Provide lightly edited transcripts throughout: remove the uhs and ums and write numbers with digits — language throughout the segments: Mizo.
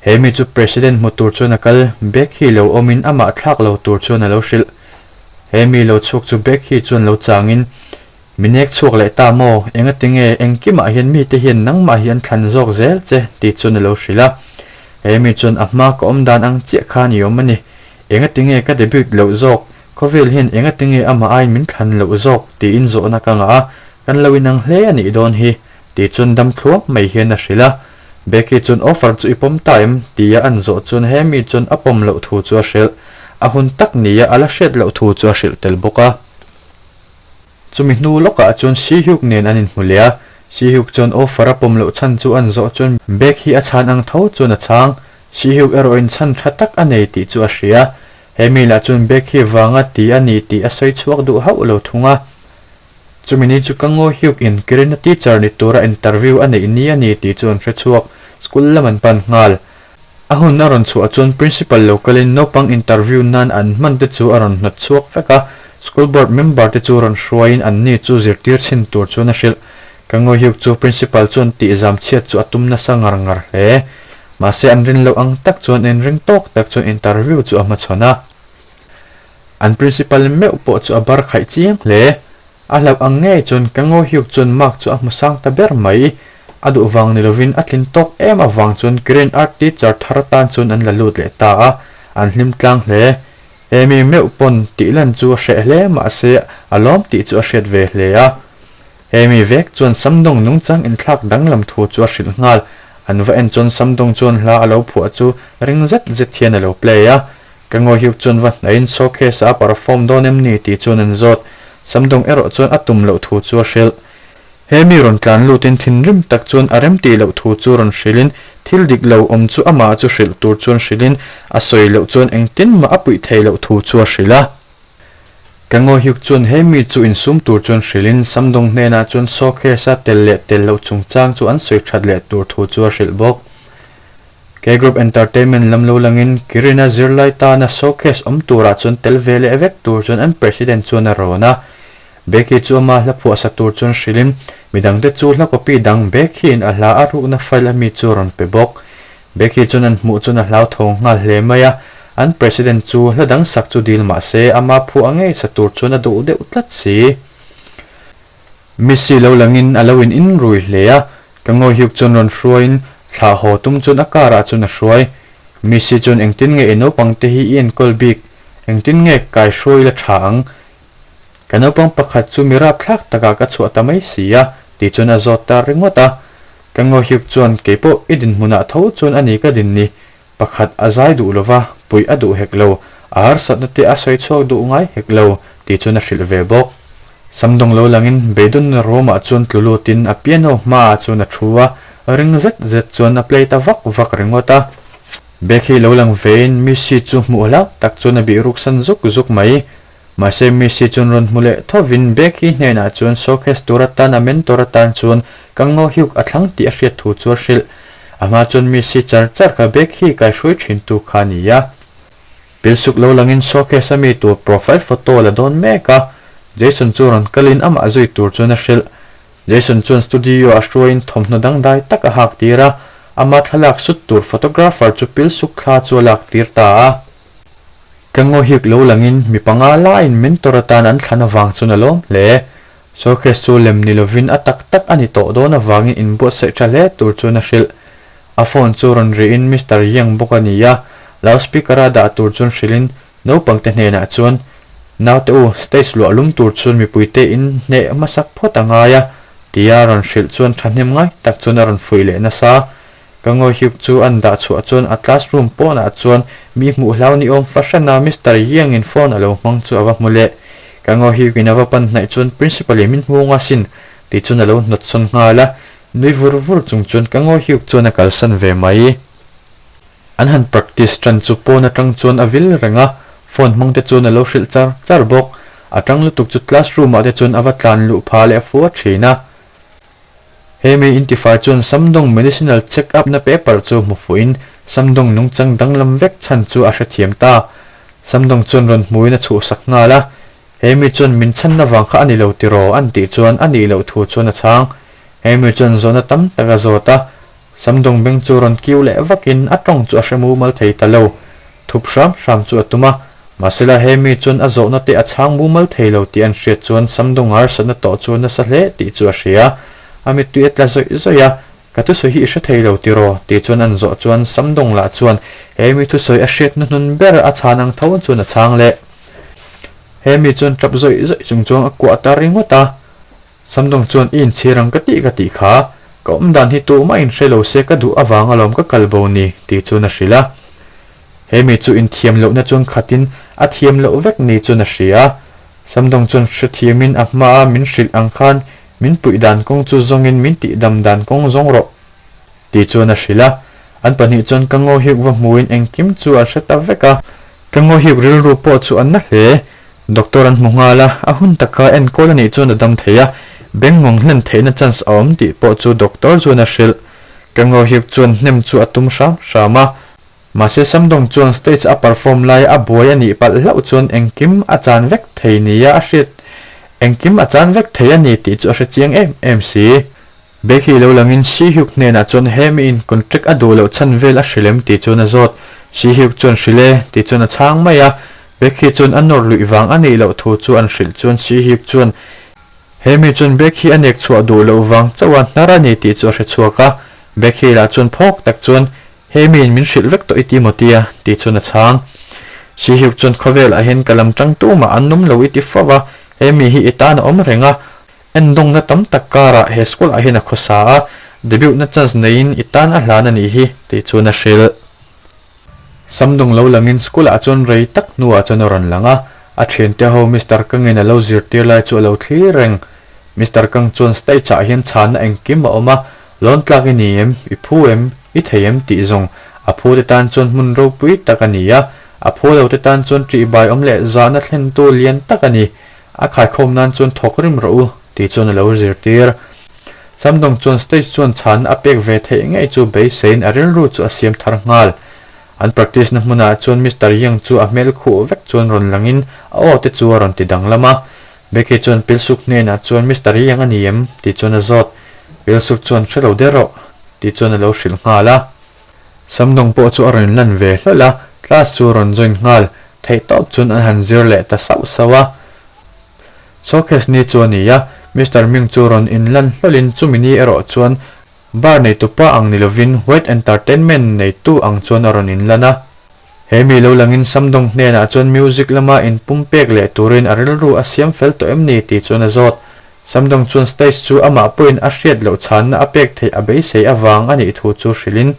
He mi chu President hmu tur chuan a kal, Becky lo awmin amah thlak lo tur chuan a lo hrilh. He mi lo chhuak chu Becky chuan lo changin, Mi nek chhuak leh ta maw? Engatinge engkimah hian mite hian nangmah hi an thlan zawk zel che? tih chuan a lo hrilh a. He mi chuan a hma ka awm dan ang chiah khan i awm a ni. Engatinge ka debut loh zawk? Khawvel hian engatinge amah aiin min thlan loh zawk? tiin zawhna ka ngah a, kan lo inang hle a nih dawn hi, tih chuan dam thluam mai hian a hrilh a. Becky chuan offer chu i pawm ta em? tia an zawh chuan he mi chuan a pawm loh thu chu a hrilh. A hun tak nia a la hriat loh thu chu a hrilh tel bawk a. Chumi hnu lawkah chuan Sihyuk nen an inhmu leh a, Sihyuk chuan offer a pawm loh chhan chu an zawh chuan Beck hi a chhan ang tho chuan a chhang. Sihyuk erawhin chhan tha tak a nei tih chu a hria. He mi lah chuan Beck hi vanga ti a ni tih a sawi chhuak duh hauh lo thung a. Chumi ni chu ka ngaw Hyuk in Kirina teacher ni tura interview a neih ni a ni tih chu an hre chhuak, school lam an pan nghal. A hun a rawn chhuah chuan principal lo kalin naupang interview nan an hman te chu a rawn hnawt chhuak vek a, school board member te chu rawn hruaiin an ni chu zirtir chhin tur chuan a hrilh. Ka ngaw Hyuk chu principal chuan tih zam chhiat chu a tum nasa ngar ngar hle. Mahse an rin loh ang tak chuan inring tawk tak chuan interview chu a hmachhawn a. An principal meuh pawh chu a bar khaih chiang hle. A hlauh ang ngei chuan ka ngaw hiuk chuan mark chu a hmu sang ta ber mai. A duh vang ni lovin a tlin tawk em avang chuan Green Art teacher thar atan chuan an la lut leh ta a, an hlim tlang hle. Amy meuh pawn tih lan chu a hreh hle mahse a lawm tih chu a hriat ve hle a. Amy vek chuan Samdawng nungchang inthlak danglam thu chu a hrilh nghal. An va en chuan Samdawng chuan hla a lo phuah chu ring zet zet hian a lo play a. Ka ngawi hiuk chuan va hnaihin showcase ah a perform dawn em ni tih chuan an zawt. Samdawng erawh chuan a tum loh thu chu a hrilh. He mi rawn tlan lutin thinrim tak chuan a rem tih loh thu chu rawn hrilhin thil dik lo awm chu amah chu hrilh tur chuan hrilhin a sawi loh chuan engtin mah a puih theih loh thu chu a hrilh a. Ka ngawi hiuk chuan he mi chu insum tur chuan hrilhin Samdawng hnenah chuan showcase a tel leh tel loh chungchang chu an sawi that leh tur thu chu a hrilh bawk. K-Group Entertainment lam lo langin Kirina zirlai tana showcase awm turah chuan tel ve leh vek tur chuan an president chuan a rawn a. Becky chu ama hla phuahsa tur chuan hrilhin midangte chu hla copy dang Becky-in a hla a rukna file ami chu a rawn pe bawk. Becky chuan an hmuh chuan a hlauthawng nghal hle mai a, an president chu hla dang sak chu dil mah se ama phuah ngei sa tur chuan a duh deuh tlat si. Missy lo langin a lo in in rui hle a, ka ngawi hiuk chuan rawn hruaiin thlah haw tum chuan a car ah chuan a hruai. Missy chuan engtin nge i naupang te hi i enkawl bik, engtin nge kai hruai la tha ang? Ka naupang pakhat chu mi rapthlak takah ka chhuah ta mai si a, tih chuan a zawt ta ringawt a. Ka ngawi hiuk chuan keipawh i dinhmunah tho chuan a ni ka din ni, Pakhat a zai duh lova, puih a duh hek lo, a harsatna te a sawi chhuak duh ngai hek lo, tih chuan a hrilh ve bawk. Samdawng lo langin beidawnna ruamah chuan tlu lutin a piano hmaah chuan a thu a, ring zet zet chuan a play ta vak vak ringawt a. Becky lo lang vein Missy chu hmuh hlau tak chuan a bih ruksan zuk zuk mai. Mahse Missy chuan rawn hmu leh thovin Becky hnenah chuan showcase tur atan a mentor atan chuan ka ngaw hiuk a thlang tih a hriat thu chu a hrilh. A hma chuan Missy char char kha Becky kaihruai thintu kha a ni a. Pilsuk lo langin showcase a mi tur profile photo la dawn mek a, Jason chu rawn kalin amah zui tur chuan a hrilh. Jason chuan studio a hruaiin thawmhnaw dangdai tak a hak tir a, ama thlalak sut tur photographer chu pilsuk thla chu a lak tir ta a. Ka ngaw hik lo langin mi panga laiin mentor atan an thlan avang chuan a lawm hle. Showcase chu lem ni lovin a tak tak a ni tawh dawn avangin inbuatsaih tha hle tur chuan a hrilh. A phone chu rawn rihin Mister Yang bawk a ni a, loudspeaker a dah tur chuan hrilhin naupangte hnenah chuan, Naute u, stage luah lum tur chuan mipuite in hneh hmasak phawt a ngai a, tia rawn hrilh chuan thahnem ngai tak chuan a rawn fuih leh nasa. Ka ngawi hiuk chu an dah chhuah chuan a classroom pawnah chuan mi hmuh hlau ni awm fahrana Mister Yang in phone a lo hmang chu a va hmu leh. Ka ngawi hiuk in a va pan hnaih chuan Principal in min hmu nga sin tih chuan a lo hnawt sawn nghal a, nui vur vur chung chuan ka ngawi hiuk chuan a kalsan ve mai. An han practice tan chu pawn atang chuan a vil reng a, phone hmang te chuan a lo hrilh char char bawk. A tang lutuk chu classroom ah te chuan a va tlan luh pha leh fua thin a. He mi intifai chuan Samdawng Medicinal Check Up na paper chu hmu fuhin Samdawng nungchang danglam vek chhan chu a hrethiam ta. Samdawng chuan rawn hmuin a chhuhsak nghal a, He mi chuan min chhanna vang kha a ni lo tiraw an tih chuan a nih loh thu chuan a chhang. He mi chuan zawhna tam tak a zawt a. Samdawng beng chu rawn kiu leh vakin a tawng chu a hre mumal thei ta lo. Thup hram hram chu a tum a, mahsela he mi chuan a zawhna te a chhang mumal thei lo tih an hriat chuan Samdawng harsatna tawh chu a nasa hle tih chu a hria. A mittui a tla zawih zawih a, Ka thusawi hi i hre thei lo tiraw? tih chuan an zawh chuan Samdawng lah chuan he mi thusawi a hriat hnuhnun ber a chhan ang tho chuan a chhang leh. He mi chuan tap zawih zawih chung chuan a kuah ta ringawt a. Samdawng chuan i inchhir ang ka tih ka tih kha, ka awm dan hi tumah in hre lo se ka duh avang alawm ka kal bo ni tih chuan a hrilh a. He mi chu inthiam lohna chuan khatin a thiam loh vek ni chuan a hria a. Samdawng chuan hrethiamin a hmaa min hrilh ang khan min puih dan kawng chu zawngin min tihdam dan kawng zawng rawh tih chuan a hrilh a. An pahnih chuan ka ngaw hiuk va hmuin engkim chu an hre ta vek a. Ka ngaw hiuk rilru pawh chu an na hle. Doctor an hmu nghal a, a hun taka enkawl a nih chuan a dam thei a, bengngawng hlen theihna chance a awm tih pawh chu doctor chuan a hrilh. Ka ngaw hiuk chuan hnem chu a tum hram hram a. Mahse Samdong chuan stage a perform lai a buai a nih palh hlauh chuan engkim a chan vek thei nia a hriat engkim a chan vek thei a ni tih chu a hre chiang em em si. Becky lo langin Shi Hyuk hnenah chuan he miin contract a duh loh chhan vel a hrilh em tih chuan a zawt. Shi Hyuk chuan hrilh e tih chuan a chhang mai a. Becky chuan a nawr luih vang a nih loh thu chu an hrilh chuan Shi Hyuk chuan he mi chuan Becky a nek chhuah duh loh vang chauh a hnar a ni tih chu a hre chhuak a. Becky lah chuan phawk tak chuan He miin min hrilh vek tawh i ti maw tia? tih chuan a chhang. Shi Hyuk chuan khawvelah hian ka lam tang tumah an awm lo i ti fo va, he mi hi i tan a awm reng a, endawngna tam tak karah he school ah hian a khawsa a, debut na chance neiin i tan a hlan a nih hi, tih chuan a hrilh. Samdawng lo langin school ah chuan rei tak hnuah chuan a rawn lang a, a thiante ho Mister Kangin a lo zirtir lai chu a lo thlir reng. Mister Kang chuan stage ah hian chhanna engkim a awm a, Lawn tlak i ni em? I phu em? I thei em? tih zawng a phu te tan chuan hmun ropui tak a ni a, a phu lo te tan chuan ṭihbai awm leh zahna thlentu lian tak a ni. A khaikhawm nan chuan thawk rim rawh u, tih chuan a lo zirtir. Samdawng chuan stage chuan chhanna a pek ve theih ngei chu beiseiin a rilru chu a siam thar nghal. An practice na hmunah chuan Mister Yang chu a hmel khuh vek chuan rawn langin a aw te chu a rawn ti danglam a. Becky chuan Pilsuk hnenah chuan Mister Yang a ni em? tih chuan a zawt. Pilsuk chuan hre lo der rawh tih chuan a lo hrilh nghal a. Samdawng pawh chu a rawn lan ve hlawlh a, class chu a rawn join nghal. Theih tawp chuan an han zir leh ta sauh sauh a. Showcase ni chu a ni a, Mister Ming chu rawn inlan hlawlhin chumi ni erawh chuan Bar neitupa ang ni lovin White Entertainment neitu ang chuan a rawn inlan a. He mi lo langin Samdawng hnenah chuan music lama inpumpek leh turin a rilru a siam fel tawh em ni tih chuan a zawt. Samdawng chuan stage chu amah pawhin a hriat loh chhanna a pek theih a beisei avang a nih thu chu hrilhin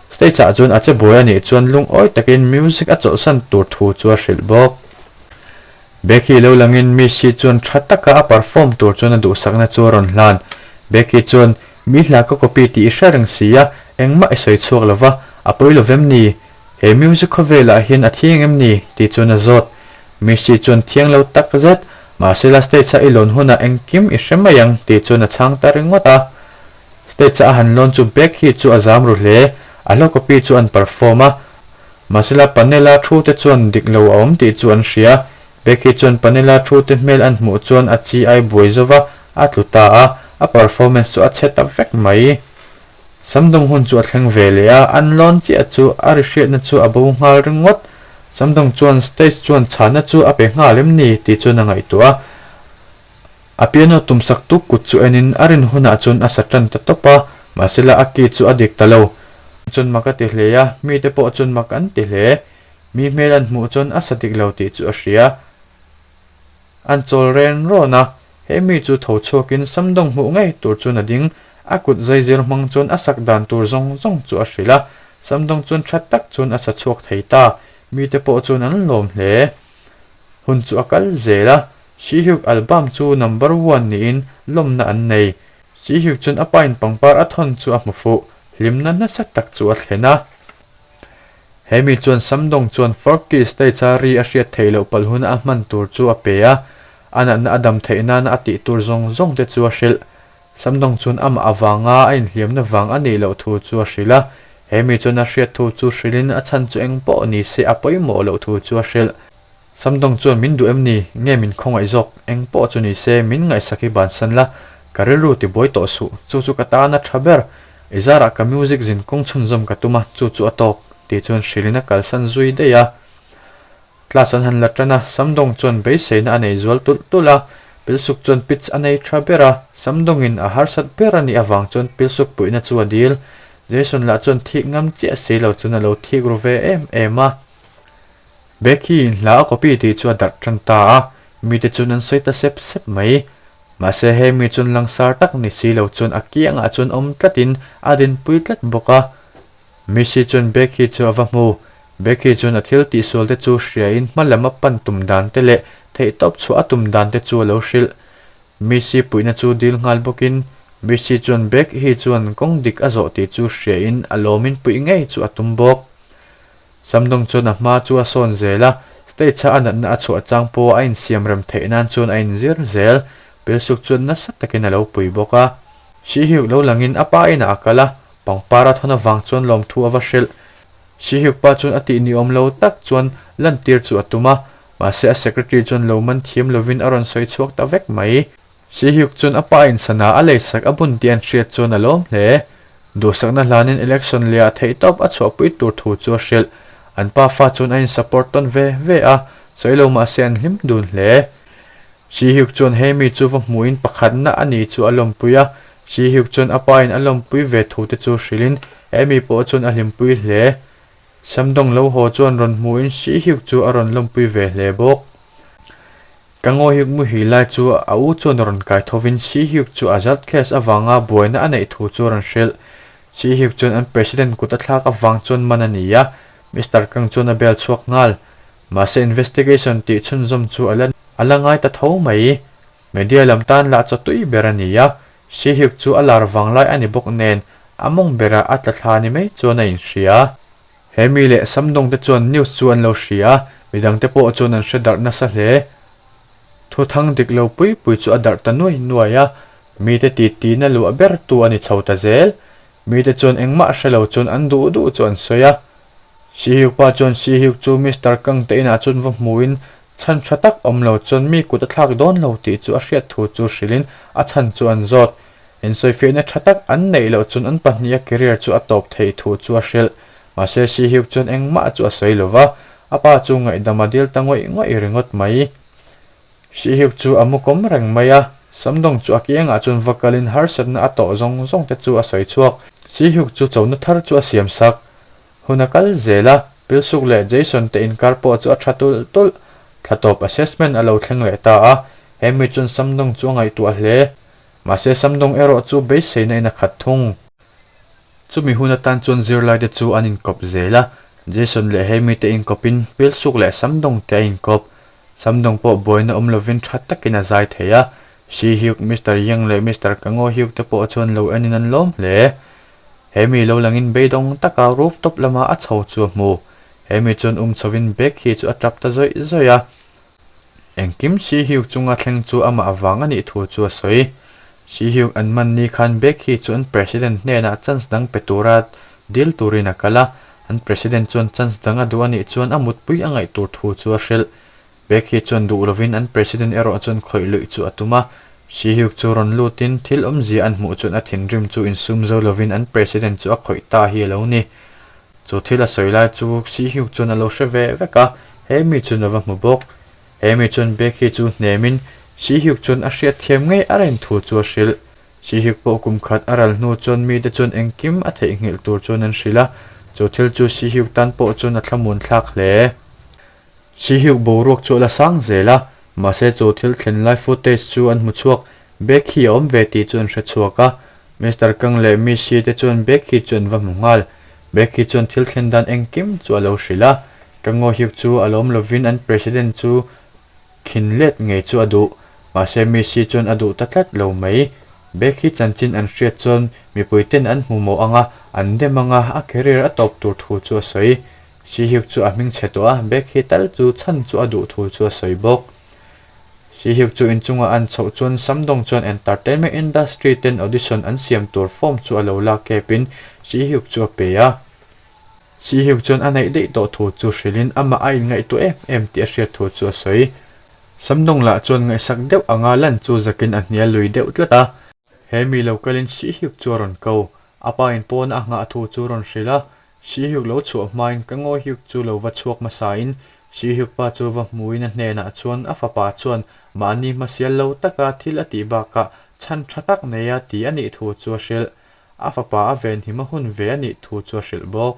stage ah chuan a che buai a nih chuan lungawi takin music a chawlhsan tur thu chu a hrilh bawk. Becky lo langin Missy chuan tha taka a perform tur chuan a duhsakna chu a rawn hlan. Becky chuan, Mi hla ka copy tih i hre reng si a, engmah i sawi chhuak lo va, a pawi lo vem ni? He music khawvelah hian a thiang em ni? tih chuan a zawt. Missy chuan thiang lo tak zet, mahse la stage a i lawn hunah engkim i hre mai ang tih chuan a chhang ta ringawt a. Stage a han lawn chu Becky chu a zam ru hle, a hla copy chu an perform a. Mahsela Panela thu te chuan dik lo a awm tih chu an hria. Becky chuan Panela thu te hmel an hmuh chuan a chi ai buai zo va, a tlu ta a, a performance chu a chhe ta vek mai. Samdawng hun chu a thleng ve leh a, an lawn chiah chu a ri hriatna chu a bo nghal ringawt. Samdawng chuan stage chuan chhanna chu a pe nghal em ni tih chuan a ngaihtuah a. A piano tumsak tuk kut chu enin a rin hunah chuan a sa tan ta tawp a, mahsela a key chu a dik ta lo. Chuan mak a ti hle a, mite pawh chuan mak an ti hle. Mi hmel an hmuh chuan a sa dik lo tih chu a hria. An chawl ren rawn a, he mi chu tho chhuakin Samdawng hmuh ngei tur chuan a ding. A kut zaizir hmang chuan a sak dan tur zawng zawng chu a hrilh a, Samdawng chuan tha tak chuan a sa chhuak thei ta. Mite pawh chuan an lawm hle. Hun chu a kal zel a, Sihyuk album chu number one niin lawmna an nei. Sihyuk chuan a pain pangpar a thawn chu a hmu fuh, hlimna nasa tak chu a thlen a. He mi chuan Samdong chuan Forky stage a ri a hriat theih loh palh huna a hman tur chu a pe a, a natna a dam theih nana a tih tur zawng zawng te chu a hrilh. Samdong chuan amah avanga a inhliamna vang a nih loh thu chu a hrilh a, he mi chuan a hriat thu chu hrilhin a chhan chu eng pawh ni se a pawimawh loh thu chu a hrilh. Samdawng chuan min duh em ni? Nge min khawngaih zawk? Eng pawh chu ni se, min ngaihsak hi bansan la, ka rilru ti buai tawh suh, chu chu ka tan a tha ber. I zarah ka music zin kawng chhunzawm ka tum a, chu chu a tawk, tih chuan hrilhin a kalsan zui daih a. Class an han la tan a, Samdawng chuan beiseina a nei zual tulh tulh a, Pilsuk chuan pitch a nei tha ber a, Samdawngin a harsat ber a nih avang chuan Pilsuk puihna chu a dil. Jason lah chuan thik ngam chiah si lo chuan a lo thik ru ve em em a. Becky in hla a copy tih chu a darh tan ta a, mite chuan an sawi ta sep sep mai. Mahse he mi chuan langsar tak ni si lo chuan a kiangah chuan awm tlatin a dinpui tlat bawk a. Missy chuan Becky chu a va hmu. Becky chuan a thil tihsual te chu hriain hma lam a pan tum dan te leh theihtawp chhuah a tum dan te chu a lo hrilh. Missy puihna chu dil nghal bawkin Missy chuan Becky chuan kawng dik a zawh tih chu hriain a lawmin puih ngei chu a tum bawk. Samdawng chuan a hma chu a sawn zel a, stage-a a natna a chhuah chang pawh a insiam rem theih nan chuan a inzir zel. Pilsuk chuan nasa takin a lo pui bawk a. Sihiuk lo langin a pa inah a kal a, pangpar a thawn avang chuan lawmthu a va hrilh. Sihiuk pa chuan a tih ni awm lo tak chuan lantir chu a tum a, mahse a secretary chuan lo man thiam lovin a rawn sawi chhuak ta vek mai. Sihyuk chuan a pa in sana a leisak a bun tih an hriat chuan a lawm hle. Duhsakna hlanin election leh ah theihtawp a chhuahpui tur thu chu a hrilh. An pa fa chuan a in support tawn ve ve a, sawi lo mahse an hlim dun hle. Sihyuk chuan he mi chu va hmuhin pakhatna a ni chu a lawmpui a, Sihyuk chuan a pa in a lawmpui ve thu te chu hrilhin he mi pawh chuan a hlimpui hle. Samdawng lo haw chuan rawn hmuhin Sihyuk chu a rawn lawmpui ve hle bawk. Ka ngawihyuk muhil lai chu a u chuan rawn kai thovin Sihyuk chu Azad case avanga buaina a neih thu chu a rawn hrilh. Sihyuk chuan an president kut a thlak avang chuan man a ni a, Mister Kang chuan a bel chhuak nghal. Mahse investigation tih chhunzawm chu a la a la ngai ta tho mai. Media lam tan lah chaw tui ber a ni a, Sihyuk chu a lar vang lai a ni bawk nen a mawng berah a tla thla ni mai chuan a inhria. He mi leh Samdawng te chuan news chu an lo hria a, midang te pawh chuan an hre darh nasa hle. Thu thang dik lo pui pui chu a darh ta nuai nuai a, mite ti tina luah ber tu a ni chho ta zel. Mite chuan engmah hre lo chuan an duh duh chu an sawi a. Sihiuk pa chuan Sihiuk chu Mister Kang te inah chuan va hmuhin chhan tha tak awm lo chuan mi kut a thlak dawn lo tih chu a hriat thu chu hrilhin a chhan chu an zawt. Insawifiahna tha tak an neih loh chuan an pahniha career chu a tawp theih thu chu a hrilh. Mahse Sihyuk chuan engmah chu a sawi lo va, a pa chu ngaihdam a dil ta ngawih ngawih ringawt mai. Sihyuk chu a mu kawm reng mai a, Samdawng chu a kiangah chuan va kalin harsatna a tawh zawng zawng te chu a sawi chhuak. Sihyuk chu chona thar chu a siam sak. Hun a kal zel a, Pilsuk leh Jason te inkar pawh chu a tha tulh tulh. Thla tawp assessment a lo thleng leh ta a, he mi chuan Samdawng chu a ngaihtuah hle. Mahse Samdawng erawh chu beiseina in a khat thung. Chumi hun atan chuan zirlaite chu an inkawp zel a, Jason leh Hemi te inkawpin Pilsuk leh Samdawng te a inkawp. Samdawng pawh buaina awm lovin tha takin a zai thei a, Shi Hyuk, Mister Yang leh Mister Kango Hyuk te pawh chuan lo enin an lawm hle. Hemi lo langin beidawng taka rooftop lama a chho chu a hmu. Hemi chuan um chhovin bag hi chu a tap ta zawih zawih a. Engkim Sihyuk chunga thleng chu amah avang a nih thu chu a sawi. Sihyuk an man ni khan Baek hi chu an President hnenah chance dang pe tura dil turin a kal a, an President chuan chance dang a duh a nih chuan a mutpui a ngaih tur thu chu a hrilh. Baek hi chuan duh lovin an President erawh chuan khawih luih chu a tum a. Sihyuk chu rawn lutin thil awmzia an hmuh chuan a thinrim chu insum zo lovin an President chu a khawih ta hi a lo ni. Chu thil a sawi lai chu Sihyuk chuan a lo hre ve vek a, he mi chuan a va hmu bawk. He mi chuan Baek-hi chu hnemin Sihyuk chuan a hriat thiam ngei a rin thu chu a hrilh. Sihyuk pawh kum khat a ral hnu chuan mite chuan engkim a theihnghilh tur chuan an hrilh a, chu thil chu Sihyuk tan pawh chuan a thlamun thlak hle. Sihyuk boruak chu a la sang zel a, mahse chu thil thlen lai footage chu an hmu chhuak. Baek-hi a awm ve tih chu an hre chhuak a, Mister Kang leh Miss Shi te chuan Becky chu an va hmu nghal. Becky chuan thil thlen dan engkim chu a lo hrilh a. Kang Ngo Hyuk chu a lawm lovin an president chu khin let ngei chu a duh. Mahse Miss Shi chuan a duh ta tlat lo mai. Becky chanchin an hriat chuan mipui ten an hmu mawh ang a, an dem ang a, a career a tawp tur thu chu a sawi. Shi Hyuk chu a hming chhe tawh a, Becky tal chu chhan chu a duh thu chu a sawi bawk. Sihyuk chu inchunga an chhoh chuan Samdong chuan entertainment industry ten audition an siam tur form chu a lo lak kepin Sihyuk chu a pe a. Sihyuk chuan a neih daih tawh thu chu hrilhin amah a inngaihtuah em em tih a hriat thu chu a sawi. Samdong lah chuan ngaihsak deuh anga lan chu zakin a hnial lui deuh tlat a. He mi lo kalin Sihyuk chu a rawn ko. A pa in pawna a nghah thu chu rawn hrilh a, Sihyuk lo chhuah hmain ka Ngawihyuk chu lo va chhuak hmasain Sihyuk pa chu va hmuin a hnenah chuan a fapa chuan mahni hmasial lo taka thil a tih bakah chhan tha tak neia ti a nih thu chu a hrilh. A fapa a venhim a hun ve a nih thu chu a hrilh bawk.